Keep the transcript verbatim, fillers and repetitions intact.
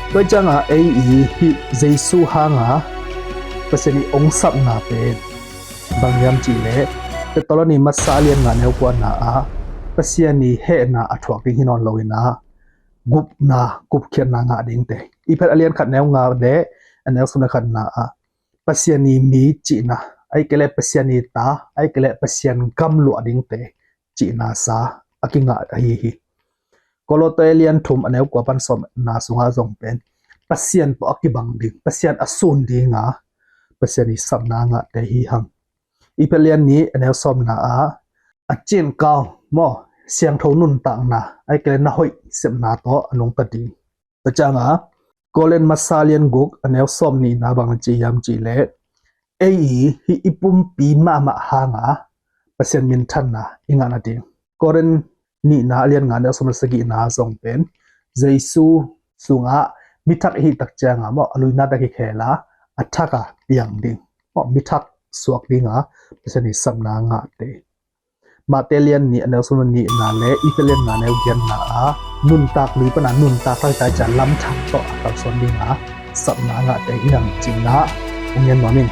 Tua ciangah ei i hih Jesu hanga Pasian i ong sapna pen bang hiam cihleh, Thessaloni masa a lian nga neu kuana ah Pasian i hehna a thuak ding hi nawn loin ah gupna, gupkhiatna ngah dingte. Efesa a lian khat neu nga le a neu sawm le khatna ah Pasian i mi cihna, ahih kei leh Pasian i ta, ahih kei leh Pasian gam luah dingte cihna sa a kingah ahi hi. Kolose a lian thum a neu kua pan sawmna sungah zong pen Pasian tawh a kibang ding, Pasian a sun dinga Pasian i sapna ngahte hi hang. Efesa lian nih a neu sawmna ah a cinkau maw, siangtho nuntakna, ahih kei leh na hoih sepna tawh a nungta ding. Tua ciangah Korin masa lian guk a neu sawm nihna bang ci hiam cihleh, ei i hih i pumpi mahmah hanga Pasian minthanna i ngahna ding. Korin nihna a lian nga neu sawm le sagihna zong pen Jesu sungah mithak i hih tak cianga maw, a luina tak hi khela a thaka piang ding maw, mithak suak dinga Pasian i sapna ngahte. Mate lian nih a neu sawm le nihna le Efesa lian nga neu giatna ah nuntak li pana nuntak thak i tai ciang lamthang tawh a kalsuan dinga sapna ngahte hi hang cihna ong gen nuam ing.